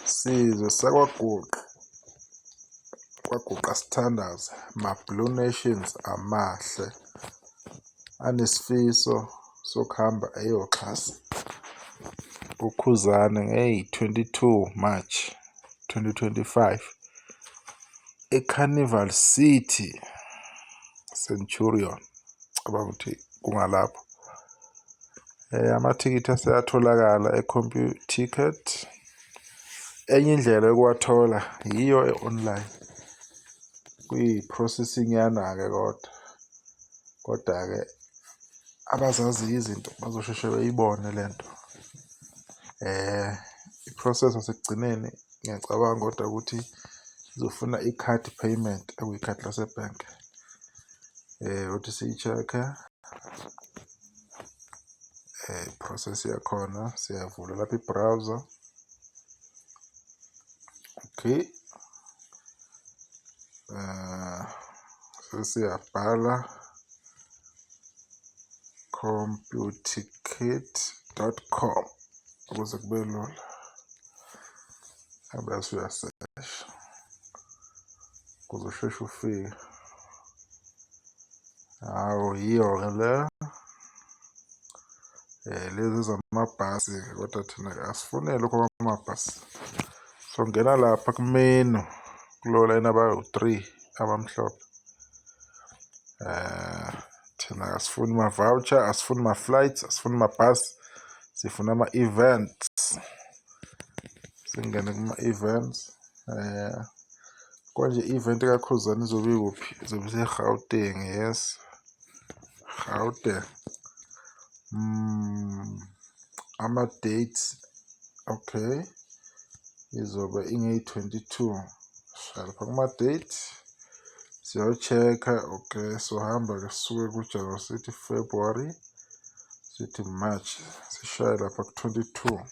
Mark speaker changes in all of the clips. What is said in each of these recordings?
Speaker 1: Sizwe sakwaGuqa, kwaGuqa sithandaze, ma-Blue Nations amahle anesifiso sokuhamba eyoxhasa uKhuzani ngeyi-22 March 2025 e-Carnival City, Centurion, cabanga ukuthi kungalapho. Amathikithi aseyatholakala e-Computicket. Enye indlela yokuwathola yiyo e-online, kuyi-processing-nyana-ke kodwa, koda-ke abazaziyo izinto bazosheshe beyibone lento. I-process yasekugcineni ngiyacabanga kodwa ukuthi izofuna i-card payment okuyikhadi lasebhenki. Ukuthi siyi-check-e i-process yakhona, siyavula lapha i-browser. Okay, sesiyabhala computicket.com ukuze kube lula, ebese uyasesha ukuze usheshe ufike. Hawu, yiyo-ke le. Lezi zamabhasi-ke kodwa thina asifune lokho kwamabhasi. Songena lapha ku-menu kulo layini abawu-three abamhlophe. Thina asifuni ma-voucher, asifuni ma-flights, asifuni mabhasi, sifuna ama-events. Singene kuma-events. Konje i-event kaKhuzani izobe ikuphi? Izobe ise-Gauteng, yes, Gauteng. Ama-dates, okay, izobe ingeyi-22. Shaya lapha kuma-date siyo-check-a. Okay, sohamba-ke sisuke ku-January sithi February, sithi March, sishaye lapha ku-22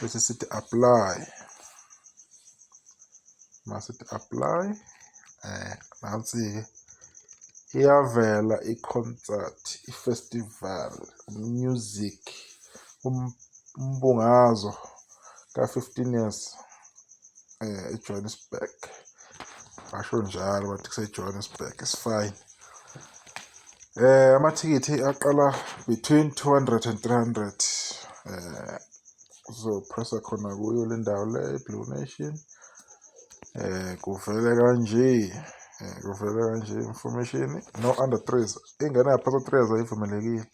Speaker 1: bese sithi apply. Masithi apply, nansi-ke iyavela i-concert, i-festival, music, umbungazo ka-15 years eJohannesburg. Basho njalo bathi kuse-Johannesburg, it's fine. Amathikithi aqala between 200 and 300. Uzopressa khona kuyo le ndawo le, Blue Nation. Kuvele kanje, kuvele kanje information, no under threes, ingane ngaphansi 3 years ayivumelekile.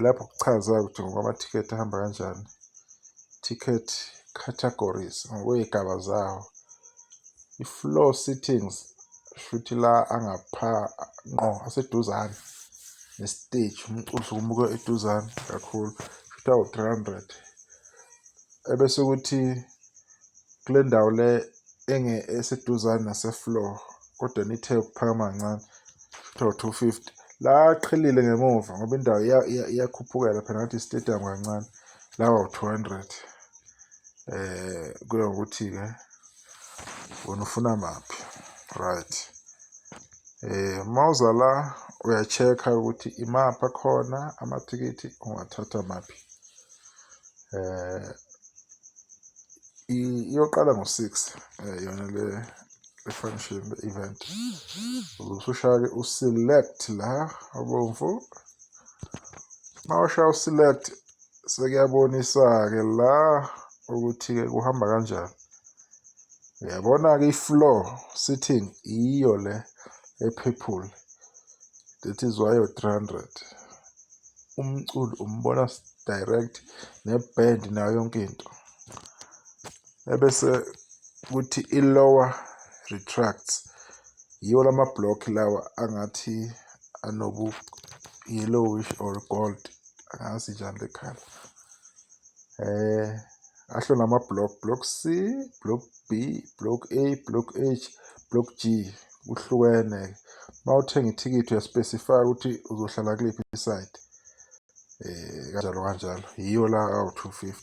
Speaker 1: Lapho kuchaza ukuthi ngokwamathikithi ahamba kanjani, ticket categories ngokwey'gaba zawo. I-floor seatings shuthi la angapha ngqo aseduzane ne-stage, umculo usuke umuka eduzane kakhulu, shuthi awu-300. Ebese kuthi kule ndawo le eseduzane nase-floor kodwa nithe ukuphakama kancane, shuthi awu-250. La aqhelile ngemuva ngoba indawo iyakhuphukela phela, ngathi i-stadium kancane, lawa awu-200. Kuya ngokuthi-ke wena ufuna maphi, right? Mawuza la uya-check-a ukuthi imaphi akhona amathikithi, ungathatha maphi. Iyoqala ngo-6 yona le function, le event. Uzobe usushaya-ke u-select la obomvu. Mawushaya u-select sekuyabonisa-ke la ukuthi-ke kuhamba kanjani. Uyabona-ke i-floor sitting iyo le e-purple, that is why 300. Umculo umbona direct ne-band nayo yonke into. Ebese kuthi i-lower retracts yiwo lama block lawa angathi anobu yellowish or gold, angazi njani le colour. Asho nama-block, block C, block B, block A, block H, block G, kuhlukene-ke. Mawuthenga ithikithi uya-specify ukuthi uzohlala kuliphi i-side, kanjalo kanjalo, yiyo la awu-250.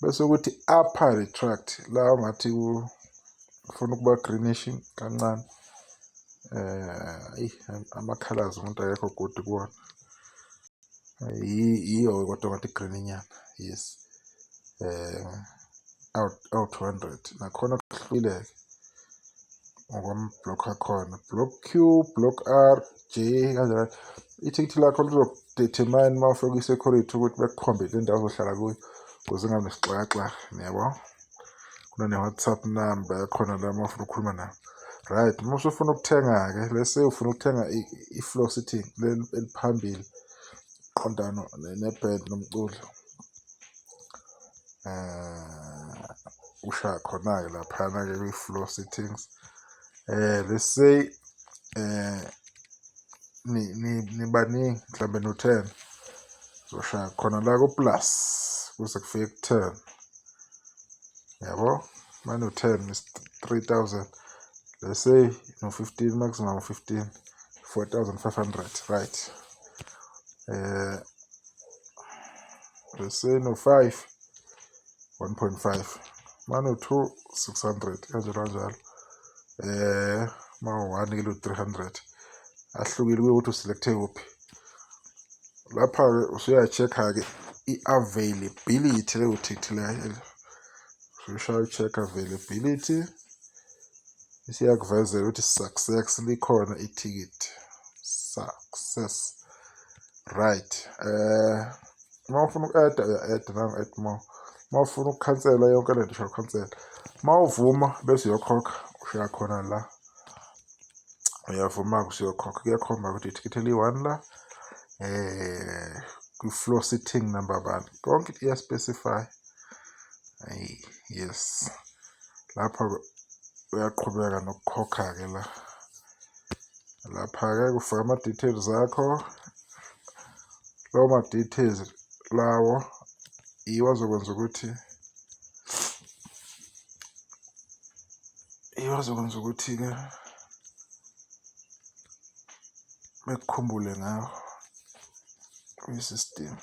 Speaker 1: Bese kuthi upper retract la ungathi ufuna ukuba greenish kancane. Eyi, ama-colours umuntu akekho good kuwona. Yiyo-ke kodwa ngathi green nyana, yes. Awu-200 nakhona kuhlukile-ke ngokwama-block akhona, block Q, block R, J, kanjalo. Ithikithi lakho lizo-determine uma ufika kwi-security ukuthi bekukhombe le ndawo ozohlala kuyo ukuze ungabi nesixakaxaka, niyabo. Kunane-WhatsApp number yakhona la uma ufuna ukukhuluma nabo. Right, uma usufuna ukuthenga-ke, let's say ufuna ukuthenga i-floor sitting leli eliphambili qondana ne-band nomculo, ushaya khona-ke laphana-ke kwi-floor sittings. Let's say nibaningi mhlambe no-10, uzoshaya khona la ku-plus kuze kufike ku-10, yabo. Mano-10 is 3000, let's say no-15, maximum 15, 4500, right. Let's say no-5, 1.5, mano-2, 600, kanjalo kanjalo. Ma-1 ke 300, ahlukile kuye ukuthi u-select-e kuphi. Lapha-ke usuya-check-a-ke i-availability leyo thikithi leyo, usushaya u-check availability, isiyakuvezela ukuthi success, likhona ithikithi, success, right. Uma ufuna uku-add-a uya-add-a nangu add more, uma ufuna ukukhansela yonke lento ushaya ukhansela, uma uvuma bese uyokhokha ushaya khona la, uyavuma-ke usuyokhokha. Kuyakhomba ukuthi ithikithi eliyi-one la kwi-floor sitting number bani, konke iya-specify. Ayi yes, lapho uyaqhubeka nokukhokha-ke la. Lapha-ke ufaka ama-details akho, lawo ma-details lawo yiwo azokwenza ukuthi yiwo azokwenza ukuthi-ke bekukhumbule ngawo kwi-system.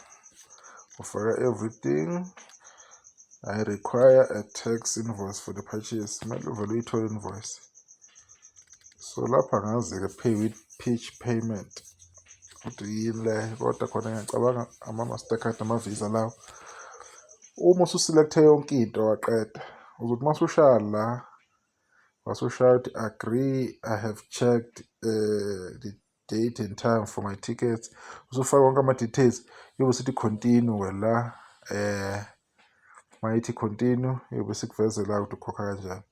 Speaker 1: Ufaka everything. I require a tax invoice for the purchase, kumele uvele uyithole invoice. So lapha ngazi-ke pay with pitch payment ukuthi yini leyo, kodwa khona ngiyacabanga ama-Mastercard nama-Visa lawo. Uma usu-select-e yonke into waqeda, uzothi uma usushaya la, wasushaya ukuthi agree, I have checked the date and time for my tickets, usufaka wonke ama-details, yobe usithi continue la. Mayithi continue, yobe sikuvezela ukuthi ukhokha kanjani.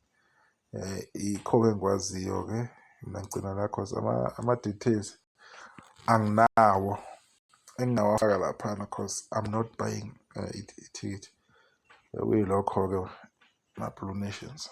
Speaker 1: Ikho-ke engikwaziyo-ke mina, ngigcina la cause ama-details anginawo engingawafaka laphana cause I'm not buying ithikithi. Kuyilokho-ke ma-Blue Nations.